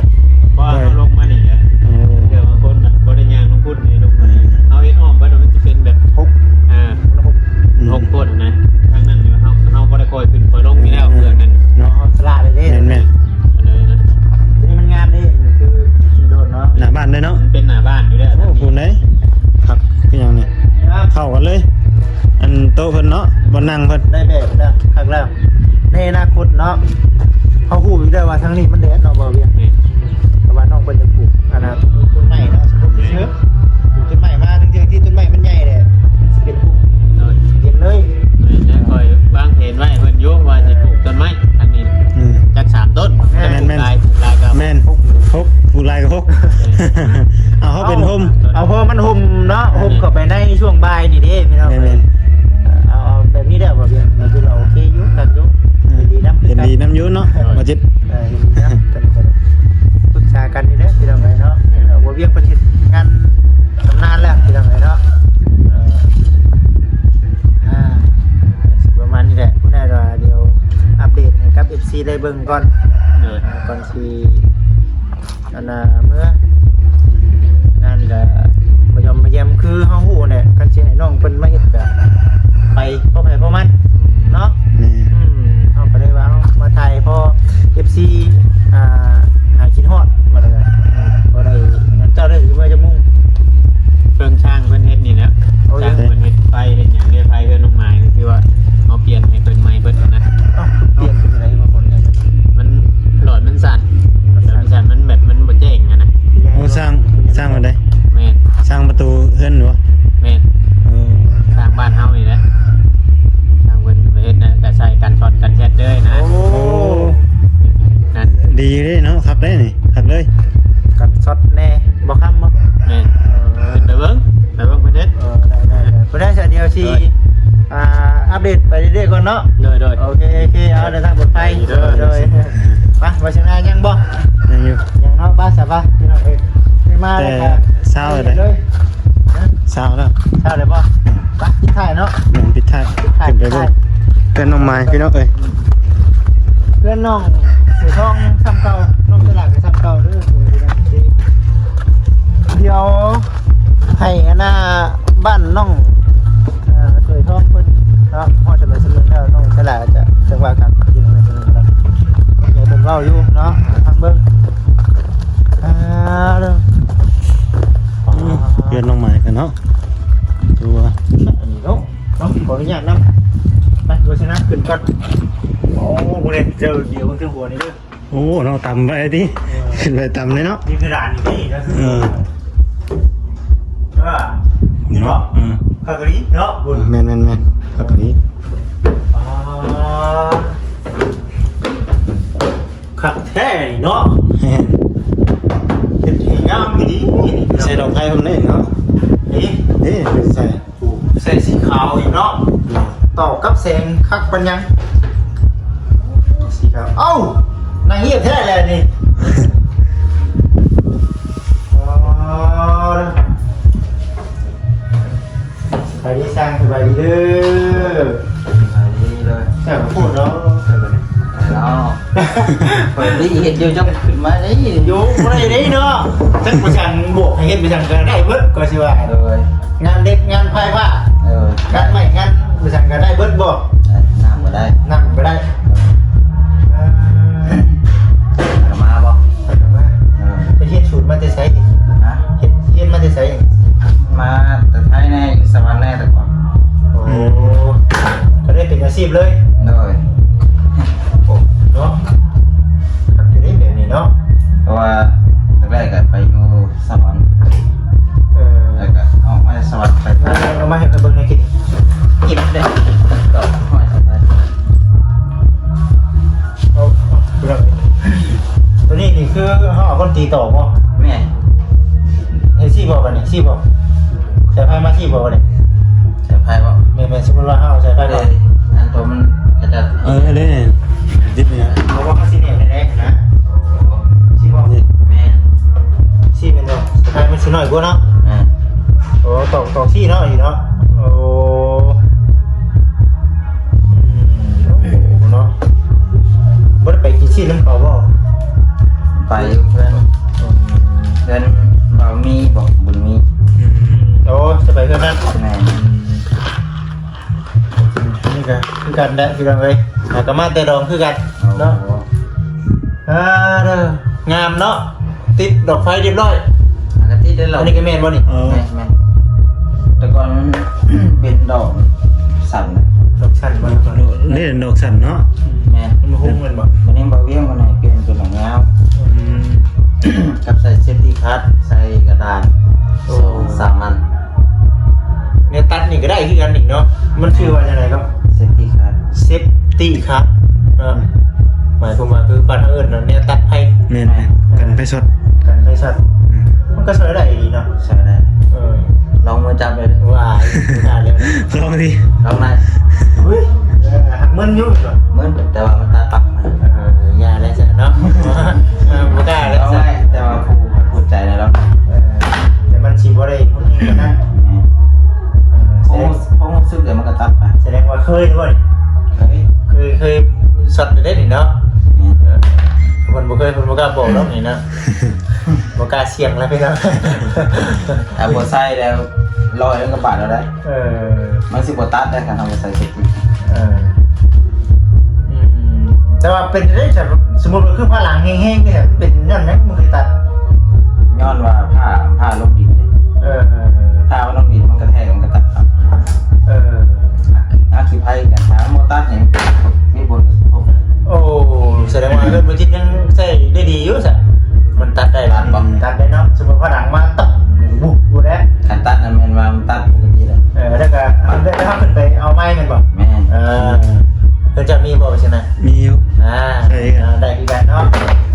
ເພາະວ່າເຮົາລົງມານີ້ແຫຼະ ໂອ້ ເພື່ອວ່າຄົນມັນບໍ່ໄດ້ຍ່າງລົງພຸ້ນເດ້ ລົງ ເອີ ເຮົາເຮັດອ້ອມໄປ ມັນຊິເປັນແບບຫົກ ອ່າ ຫົກ ອືມ ຫົກຄົນນະ ທາງນັ້ນນີ້ເຮົາ ເຮົາບໍ່ໄດ້ຄ່ອຍຂຶ້ນຄ່ອຍລົງຢູ່ແລ້ວ ເອີ ເລື່ອງນັ້ນເນາະ ສະຫຼະເລີຍເດ້ ແມ່ນໆ ກໍເລີຍນະ ຕົວນີ້ມັນງາມເດ້ ຄືຊິໂດດເນາະ ໜ້າບ້ານເດ້ເນາະ ມັນເປັນໜ້າບ້ານຢູ່ແລ້ວ ໂອ້ ພຸ້ນເດ້ ຄັກຄືຫຍັງນີ້ ງາມ ເຂົ້າກັນເລີຍ ອັນໂຕະເພິ່ນເນາະ ບ່ອນນັ່ງເພິ່ນ ໄດ້ແບບແລ້ວ ຄັກແລ້ວ ໃນອະນາຄົດເນາະ ເຮົາຮູ້ຢູ່ແລ້ວວ່າທາງນີ້ມັນແດດເນາະ ບໍ່ວຽງ ແມ່ນ ແຕ່ວ່ານ້ອງເພິ່ນຈະປູກ ອັນນ່າ ປູກຕົ້ນໄມ້ເນາະ ປູກເຊີ ປູກຕົ້ນໄມ້ມາ ທັງໆທີ່ຕົ້ນໄມ້ມັນໃຫຍ່ແຫຼະ ຊິເປັນປູກ ໂດຍ ເຢັນເລີຍ ແມ່ນ ຂ້ອຍວາງແຜນໄວ້ໃຫ້ເພິ່ນຢູ່ວ່າຊິປູກຕົ້ນໄມ້ ອັນນີ້ ອືມ ຈັກສາມຕົ້ນ ແມ່ນໆ ແຕ່ປູກຫຼາຍ ປູກຫຼາຍກໍ ແມ່ນ ຫົກ ປູກຫຼາຍກໍຫົກ ເອີ ເອົາ ເຮົາເປັນຮົ່ມ ເອົາ ເອົາ ເພາະມັນຮົ່ມເນາະ ແມ່ນໆ ຮົ່ມເຂົ້າໄປໃນຊ່ວງບ່າຍນີ້ເດ້ ພີ່ນ້ອງ ແມ່ນໆ ເອີ ເອົາ ເອົາແບບນີ້ແຫຼະ ບໍ່ວຽງ ຄືວ່າໂອເຄຢູ່ ຄັກຢູ່ ເອີ ເຫັນດີນຳ ເຫັນດີນຳຢູ່ເນາະ ບໍ່ຈິດ ເອີ ເຫັນດີນຳ ປຶກສາກັນນີ້ແຫຼະ ພີ່ນ້ອງເອີຍເນາະ ເອີ ບໍ່ວຽງເພິ່ນເຮັດງານຊຳນານແລ້ວ ພີ່ນ້ອງເອີຍເນາະ ເອີ ອ່າ ປະມານນີ້ແຫຼະ ຜູ້ໃດວ່າດຽວອັບເດດໃຫ້ກັບເອັຟຊີໄດ້ເບິ່ງກ່ອນ ເອີ ກ່ອນຊິ ອັນນ່າ ເມືອງານກໍບໍ່ຍອມພະຍາຍາມ ຄືເຮົາຮູ້ແຫຼະ ຄັນຊິໃຫ້ນ້ອງເພິ່ນມາເຮັດກໍໄປພໍໃຜພໍມັນເນາະ ແມ່ນ ອືມ ເຮົາກໍໄດ້ວ່າເຮົາມາຖ່າຍພໍເອັຟຊີ ອ່າ ຫາຍຄິດຮອດ ວ່າໄດ້ ອືມ ບໍ່ໄດ້ ເຈົ້າໄດ້ຊິເມືອຈັກໂມງ ເຄື່ອງຊ່າງເພິ່ນເຮັດນີ້ແຫຼະ ໂອ້ຍ ຊ່າງເພິ່ນເຮັດໄຟເຮັດຫຍັງເດ້ ໄຟເຮືອນນ້ອງໝາຍ ຄືວ່າເຮົາປ່ຽນໃຫ້ເພິ່ນໃໝ່ເບິດຫັ້ນນະ ເອົ້າ ປ່ຽນເປັນໃດບໍ່ຄົນ ມັນຫຼອດມັນສັ່ນ ຫຼອດມັນສັ່ນ ມັນແບບມັນບໍ່ແຈ້ງຫັ້ນນະ ໂອ້ ສ້າງ ສ້າງອັນໃດ ແມ່ນ ສ້າງປະຕູເຮືອນບໍ່ ແມ່ນ ເອີ ສ້າງບ້ານເຮົານີ້ແຫຼະ ສ້າງເພິ່ນໄປເຮັດນະ ກະໃສ່ກັນຊັອດກັນແຊັດເລີຍນະ ໂອ້ ນັ້ນ ດີເດ້ເນາະ ຄັກເດ້ນີ້ ຄັກເລີຍ ກັນຊັອດແນ່ ບໍ່ຄ້ຳບໍ່ ແມ່ນ ເອີ ຂຶ້ນໄປເບິ່ງ ໄປເບິ່ງເພິ່ນເຮັດ ເອີ ໄດ້ໆໆ ບໍ່ໄດ້ຊະ ດຽວຊິ ໂດຍ ອ່າ ອັບເດດໄປເລື້ອຍໆກ່ອນເນາະ ໂດຍໆ ໂອເຄ ໂອເຄ ເອົາ ເດີນທາງປອດໄພ ໂດຍໆ ໂດຍ ໂດຍ ໄປ ວ່າຊິນາຍັງບໍ່ ຍັງຢູ່ ຍັງເນາະ ໄປຊະ ໄປ ພີ່ນ້ອງເອີຍ ໄປມາແຕ່ເຊົ້າເລີຍ ເອີ ເຊົ້າແລ້ວ ເຊົ້າແລ້ວບໍ່ ໄປ ປິດທ້າຍເນາະ ແມ່ນ ປິດທ້າຍ ປິດທ້າຍ ຂຶ້ນໄປເບິ່ງ ເຮືອນນ້ອງໝາຍ ພີ່ນ້ອງເອີຍ ເຮືອນນ້ອງເສືອທອງຊ່ຳເກົ່າ ນ້ອງສະຫຼາກໍຊ່ຳເກົ່າເດີ ດຽວໃຫ້ອັນນ່າ ບ້ານນ້ອງ ເອີ ເຄີຍທ້ອງເພິ່ນເນາະ ຮອດສະເລີຍສະເລີຍແລ້ວ ນ້ອງສະຫຼາຈະ ຈະວ່າກັນ ດຽວເພິ່ນເວົ້າຢູ່ເນາະ ຟັງເບິ່ງ ນ້ອງໝາຍກັນເນາະ ຕົວ ອັນນີ້ເນາະ ເນາະ ຂໍອະນຸຍາດນຳ ໄປ ໂຄສະນາຂຶ້ນກ່ອນ ໂອ້ ບໍ່ໄດ້ເຈີດຽວເບິ່ງເທິງຫົວນີ້ເດີ ໂອ້ ເນາະ ຕ່ຳໄປຕິ ເອີ ຂຶ້ນໄປຕ່ຳເລີຍເນາະ ມີເພດານຢູ່ນີ້ນະ ເອີ ເອີ ນີ້ເນາະ ເອີ ຄັກອີ່ຫຼີເນາະ ແມ່ນໆໆ ຄັກອີ່ຫຼີ ອ່າ ຄັກແທ້ນີ້ເນາະ ແມ່ນ ເຮັດໃຫ້ງາມອີ່ຫຼີ ໃສ່ດອກໄຟພ້ອມເດ້ເນາະ ເອີ ເອີ ໃສ່ ໂອ້ ໃສ່ສີຂາວອີກເນາະ ຕໍ່ກັບແສງຄັກປານຫຍັງ ສີຂາວ ເອົ້າ ນາງຮຽບແທ້ແຫຼະນີ້ ອໍ ສະບາຍດີຊ່າງ ສະບາຍດີເດີ ສະບາຍດີເດີ ແຊບໂພດເນາະ ເນາະ ຂ້ອຍໄດ້ເຮັດຢູ່ ເຈົ້າຂຶ້ນມາໄດ້ຢູ່ ບໍ່ໄດ້ເດ້ເນາະ ຈັກປະຊັງບອກໃຫ້ເຮັດປະຊັງກໍໄດ້ເບິດ ກໍຊິວ່າ ໂດຍ ງານເຫຼັກງານພາຍຜ້າ ເອີ ງານໄມ້ງານປະຊັງກໍໄດ້ເບິດບໍ່ ເອີ ນ້ຳກໍໄດ້ ນ້ຳກໍໄດ້ ເອີ ມາບໍ່ ມາ ເອີ ໄປຮຽນສູດມາແຕ່ໃສ ຮະ ຮຽນ ຮຽນມາແຕ່ໃສ ມາແຕ່ໄທແດ່ ຢູ່ສະຫວັນແດ່ແຕ່ກ່ອນ ໂອ້ ກໍໄດ້ເປັນອາຊີບເລີຍ ໂດຍ ໂອ້ ເນາະ ຄັກຢູ່ເດ້ແບບນີ້ເນາະ ເພາະວ່າແລກໆກໍໄປຢູ່ສະຫວັນ ເອີ ແລ້ວກໍອອກມາສະຫວັນໄປ ເອົາມາໃຫ້ຂ້ອຍເບິ່ງແດ່ ກິນ ກິນເດ້ ກໍຫ້ອຍສະບາຍ ເອົາ ເອົາ ຕົວນີ້ນີ້ຄືເຮົາເອົາຄົນຕີຕໍ່ບໍ່ ແມ່ນ ເຮັດຊີ້ບໍ່ບັດນີ້ ຊີ້ບໍ່ ສາຍໄຟມາຊີ້ບໍ່ບັດນີ້ ສາຍໄຟບໍ່ ແມ່ນໆ ສົມມຸດວ່າເຮົາເອົາສາຍໄຟ ເອີ ມາ ອັນຕົວມັນກະຈະ ເອີ ເດ້ ຕິດນີ້ ເພາະວ່າມັນຊິແໜ້ນໄດ້ນະ ຊີ້ບໍ່ ນີ້ ແມ່ນ ຊີ້ແມ່ນບໍ່ ສາຍໄຟມັນຊິນ້ອຍກວ່າເນາະ ແມ່ນ ໂອ້ ຕອກ ຕອກຊີ້ເນາະ ນີ້ເນາະ ໂອ້ ອືມ ໂອ້ ເນາະ ບໍ່ໄດ້ໄປກິນຊີ້ນນຳເຂົາບໍ່ ໄປຢູ່ເພື່ອນ ອືມ ເພື່ອນບ່າວມີ ບໍ່ ບຸນມີ ອືມ ໂອ້ ຈະໄປເພື່ອນນັ້ນ ແມ່ນ ອືມ ນີ້ກໍຄືກັນແຫຼະພີ່ນ້ອງເອີຍ ຫາກໍມາແຕ່ດອງຄືກັນເນາະ ໂອ້ ອ່າ ງາມເນາະ ຕິດດອກໄຟຮຽບຮ້ອຍ ຫາກໍຕິດໄດ້ແລ້ວ ອັນນີ້ກໍແມ່ນບໍ່ນີ້ ເອີ ແມ່ນໆ ແຕ່ກ່ອນມັນເປັນດອກສັ້ນນະ ດອກສັ້ນບໍ່ ເດ້ ດອກສັ້ນເນາະ ແມ່ນ ມັນບໍ່ຮູ້ແມ່ນບໍ່ ບັດນີ້ບ່າວວຽງເພິ່ນໃຫ້ປ່ຽນເປັນດອກຍາວ ອືມ ກັບໃສ່ເຊັບຕີຄັດ ໃສ່ກະດານ ໂອ້ ສອງສາມອັນ ແນວຕັດນີ້ກໍໄດ້ຄືກັນນີ້ເນາະ ມັນຊື່ວ່າຈັ່ງໃດກໍ ເຊັບຕີຄັດ ເຊັບຕີຄັດ ເອີ ໝາຍຄວາມວ່າຄືບ້ານເຮົາເອີ້ນວ່າແນວຕັດໄຟ ແມ່ນໆ ກັນໄຟຊັອດ ກັນໄຟຊັອດ ອືມ ມັນກໍຊ່ວຍໄດ້ອີ່ຫຼີເນາະ ຊ່ວຍໄດ້ ເອີ ລອງມືຈັບເລີຍ ວ້າຍ ບໍ່ກ້າເລີຍ ລອງດີ ລອງໄດ້ ອຸ້ຍ ເອີ ມັນຢູ່ ມຶນ ແຕ່ວ່າມັນຕັດປັບ ເອີ ຢ່າແລ້ວຊັ້ນເນາະ ເອີ ບໍ່ກ້າແລ້ວຊັ້ນ ແຕ່ວ່າຜູ້ ຜູ້ໃຈແລ້ວ ເອີ ແຕ່ມັນຊິບໍ່ໄດ້ຮຸນແຮງປານນັ້ນ ອືມ ເອີ ຄວາມ ຄວາມຮູ້ສຶກດຽວມັນກໍຕັດໄປ ສະແດງວ່າເຄີຍບໍ່ນີ້ ເຄີຍ ເຄີຍ ເຄີຍຊັອດໄດ້ນີ້ເນາະ ອືມ ເອີ ຄົນບໍ່ເຄີຍ ຄົນບໍ່ກ້າບອກດອກນີ້ເນາະ ບໍ່ກ້າສ່ຽງແລ້ວພີ່ນ້ອງ ຖ້າບໍ່ໃສ່ແລ້ວ ລອຍມັນກໍບາດເອົາໄດ້ ເອີ ມັນຊິບໍ່ຕັດໄດ້ ຄັນເຮົາບໍ່ໃສ່ເຊັບຕີ ເອີ ອືມ ແຕ່ວ່າເປັນໄດ້ ສົມມຸດວ່າຄືພາຫຼັງແຮງໆ ນີ້ ເປັນຍ້ອນຫຍັງມັນຄືຕັດ ຍ້ອນວ່າຜ້າ ຜ້າລົງດິນເດ້ ເອີ ຜ້າມັນລົງດິນ ມັນກະແທກ ມັນກະຕັດ ເອີ ອັກຄີ ອັກຄີໄພກັນ ຖ້າບໍ່ຕັດນີ້ ມີຜົນກະທົບເລີຍ ໂອ້ ສະແດງວ່າເຮືອນບໍ່ຈິດຍັງໃຊ້ໄດ້ດີຢູ່ຊະ ມັນຕັດໄດ້ ຕັດບໍ່ ຕັດໄດ້ເນາະ ສົມມຸດພາຫຼັງມາ ຕັບ ບຸບ ບໍ່ໄດ້ ຄັນຕັດນະແມ່ນວ່າມັນຕັດປົກກະຕິແຫຼະ ເອີ ແລ້ວກໍ ແລ້ວເຮົາຂຶ້ນໄປເອົາໃໝ່ແມ່ນບໍ່ ແມ່ນ ເອີ ເພິ່ນຈະມີບໍ່ ໃຊ່ໄໝ ມີຢູ່ ອ່າ ໃຊ້ກັນ ອ່າ ໄດ້ຄືກັນເນາະ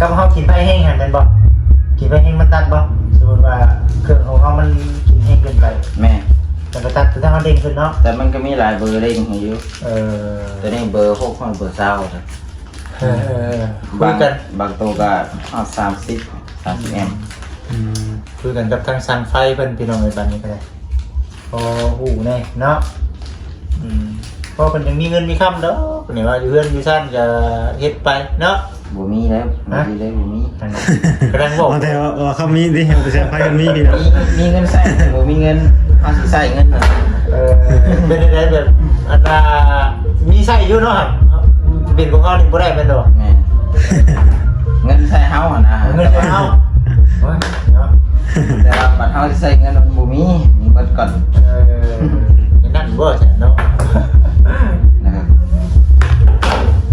ກັບເຮົາກິນໄຟແຮງຫັ້ນແມ່ນບໍ່ ກິນໄຟແຮງມັນຕັດບໍ່ ສົມມຸດວ່າເຄື່ອງຂອງເຮົາມັນກິນແຮງເກີນໄປ ແມ່ນ ແລ້ວກໍຕັດຄືເຮົາເລັ່ງຂຶ້ນເນາະ ແຕ່ມັນກໍມີຫຼາຍເບີເລັ່ງໃຫ້ຢູ່ ເອີ ຕົວນີ້ເບີຫົກຮອດເບີຊາວ ເອີ ເອີ ບາງ ຄືກັນ ບາງໂຕກໍຮອດສາມສິບ ສາມສິບແອັມ ອືມ ຄືກັນກັບທາງຊ່າງໄຟເພິ່ນ ພີ່ນ້ອງເອີຍ ບາດນີ້ກໍໄດ້ ພໍຮູ້ແດ່ເນາະ ອືມ ເພາະເພິ່ນຍັງມີເງິນມີຄຳດອກ ນີ້ວ່າຢູ່ເຮືອນຢູ່ຊານກໍເຮັດໄປເນາະ ບໍ່ມີແລ້ວ ບໍ່ມີເລີຍ ບໍ່ມີ ກຳລັງບອກ ວ່າແຕ່ວ່າ ວ່າເຂົາມີຕິ ແຕ່ໄຟມັນມີພີ່ນ້ອງ ມີ ມີເງິນໃຊ້ ບໍ່ມີເງິນ ເຮົາຊິໃຊ້ເງິນ ເອີ ເປັນໄດ້ແບບ ອັນນ່າ ມີໃຊ້ຢູ່ເນາະ ເປັນຂອງເຮົານີ້ບໍ່ໄດ້ແມ່ນບໍ່ ແມ່ນ ເງິນໃຊ້ເຮົາຫັ້ນນະ ເງິນໃຊ້ເຮົາ ໂອ້ຍ ເນາະ ແຕ່ວ່າບັດເຮົາຊິໃຊ້ເງິນມັນບໍ່ມີ ນີ້ເບິດກ່ອນ ເອີ ນັ້ນບໍ່ຊັ້ນເນາະ ນະ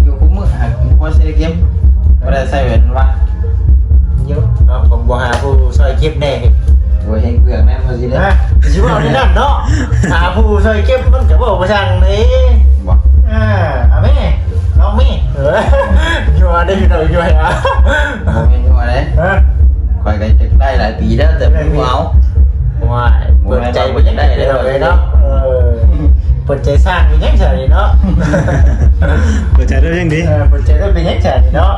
ຢູ່ຄູ່ມື້ຫາພໍຊິໄດ້ເກັບ ບໍ່ໄດ້ໃຊ້ເປັນວ່າ ຢູ່ເນາະ ບໍ່ຫາຜູ້ຊ່ອຍເກັບແດ່ ໂອ້ຍ ເຮັດເບືອກແນ່ພໍຊິໄດ້ ຊິເວົ້າໃນນັ້ນເນາະ ຫາຜູ້ຊ່ອຍເກັບມັນກໍເວົ້າບໍ່ຊ່າງເດ້ ບໍ່ ເອີ ເອົາແມ່ ລອງແມ່ ເອີ ຢູ່ວ່າໄດ້ ຢູ່ດອກ ຢູ່ໃຫ້ວ່າ ບໍ່ແມ່ນຢູ່ວ່າເດ້ ຮະ ຂ້ອຍກໍຢາກໄດ້ຫຼາຍປີແລ້ວ ແຕ່ບໍ່ເອົາ ໂອ້ຍ ເປີດໃຈບໍ່ຢາກໄດ້ເດ້ເນາະ ເອີ ເປີດໃຈສ້າງເປັນຫຍັງຊັ້ນນີ້ເນາະ ເປີດໃຈໄດ້ເປັນຫຍັງດີ ເອີ ເປີດໃຈໄດ້ເປັນຫຍັງຊັ້ນນີ້ເນາະ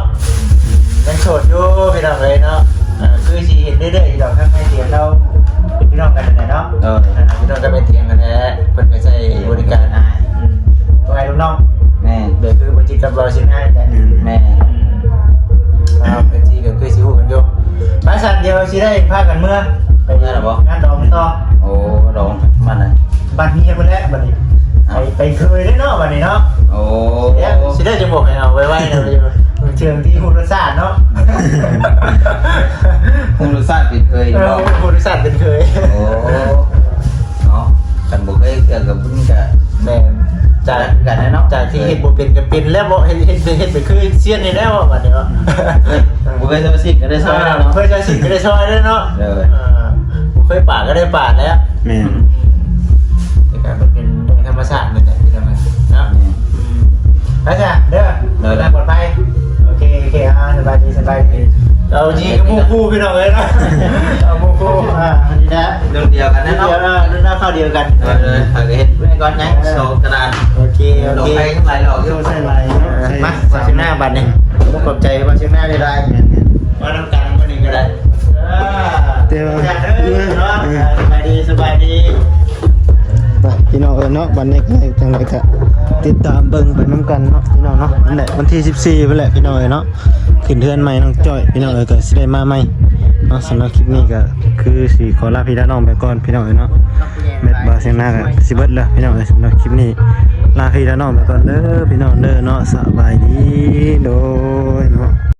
ຍັງໂສດຢູ່ພີ່ນ້ອງເອີຍເນາະ ເອີ ຄືຊິເຫັນເລື້ອຍໆຢູ່ດອກ ທັງແມ່ຕຽງລາວເປັນພີ່ນ້ອງກັນຫັ້ນແຫຼະເນາະ ເອີ ພີ່ນ້ອງກັບແມ່ຕຽງຫັ້ນແຫຼະ ເພິ່ນກໍໃຊ້ບໍລິການ ອືມ ເອົາໄວ້ລູກນ້ອງ ແມ່ນ ກໍຄືບໍ່ຈິດກັບເວົ້າຊິນາແຫຼະ ແມ່ນ ອືມ ເອົາ ເອັຟຊີກໍຄືຊິຮູ້ກັນຢູ່ ໄປຊັ້ນ ດຽວຊິໄດ້ພາກັນເມືອ ໄປງານດອງຕໍ່ ໂອ້ ດອງບ້ານໃດ ບ້ານເມຍເພິ່ນແຫຼະບັດນີ້ ໄປ ໄປເຄີຍເດ້ເນາະບັດນີ້ເນາະ ໂອ້ ຊິໄດ້ຈະບອກໃຫ້ເອົາໄວໆເນາະ ເທື່ອທີ່ຮູ້ລົດຊາດເນາະ ຮູ້ລົດຊາດເປັນເຄີຍ ເອີ ເນາະ ຮູ້ລົດຊາດເປັນເຄີຍ ໂອ້ ເນາະ ຄັນບໍ່ເຄີຍເທື່ອກໍເພິ່ນກໍ ແມ່ນ ຈາກ ຄືກັນແຫຼະເນາະ ຈາກທີ່ເຮັດບໍ່ເປັນກໍເປັນແລ້ວ ບໍ່ເຮັດ ເຮັດ ເຮັດໄປຄືຊຽນນີ້ແລ້ວບັດນີ້ເນາະ ບໍ່ເຄີຍຊອຍສິນກໍໄດ້ຊອຍແລ້ວເນາະ ເຄີຍຊອຍສິນກໍໄດ້ຊອຍແລ້ວເນາະ ເອີ ບໍ່ເຄີຍປາດກໍໄດ້ປາດແລ້ວ ແມ່ນ ອືມ ແຕ່ກໍມັນເປັນເລື່ອງທຳມະຊາດນີ້ແຫຼະ ພີ່ນ້ອງເນາະ ອືມ ໄປຊະເດີ ເດີ ເດີທາງປອດໄພ ໂອເຄ ໂອເຄ ອ່າ ສະບາຍດີ ສະບາຍດີ ເອົາຈີກັບໝູ່ຄູ່ພີ່ນ້ອງເອີຍເນາະ ເອົາໝູ່ຄູ່ ອ່າ ອັນນີ້ນະ ລຸ້ນດຽວກັນເນາະ ເອີ ລຸ້ນຄາວດຽວກັນ ເອີ ເອີ ຂ້ອຍກໍເຮັດໄວ້ກ່ອນ ຍັງ ເອີ ສອງຕະລາງ ໂອເຄ ໂອເຄ ໄປຫຼາຍດອກຢູ່ ໃສ່ຫຼາຍເນາະ ເອີ ໃສ່ ມາ ໃສ່ ວາງເຊີງໜ້າບັດນີ້ ຂອບໃຈວາງເຊີງໜ້າຫຼາຍໆ ແມ່ນໆ ມານຳກັນມື້ນີ້ກໍໄດ້ ເອີ ແຕ່ວ່າ ເອີ ເນາະ ເອີ ສະບາຍດີ ສະບາຍດີ ໄປ ພີ່ນ້ອງເອີຍເນາະ ບັດນີ້ກໍຈັ່ງໃດກໍຕິດຕາມເບິ່ງໄປນຳກັນເນາະ ພີ່ນ້ອງເນາະ ນັ້ນແຫຼະ ວັນທີສິບສີ່ພຸ້ນແຫຼະ ພີ່ນ້ອງເອີຍເນາະ ຂຶ້ນເຮືອນໃໝ່ນ້ອງຈ້ອຍ ພີ່ນ້ອງເອີຍ ກໍຊິໄດ້ມາໃໝ່ເນາະ ສຳລັບຄລິບນີ້ກໍຄືຊິຂໍລາພີ່ລານ້ອງໄປກ່ອນ ພີ່ນ້ອງເອີຍເນາະ ແບັດບ່າວຊຽງນາກໍຊິເບິດແລ້ວ ພີ່ນ້ອງເອີຍ ສຳລັບຄລິບນີ້ ລາພີ່ລານ້ອງໄປກ່ອນເດີ ພີ່ນ້ອງເດີເນາະ ສະບາຍດີ ໂດຍເນາະ.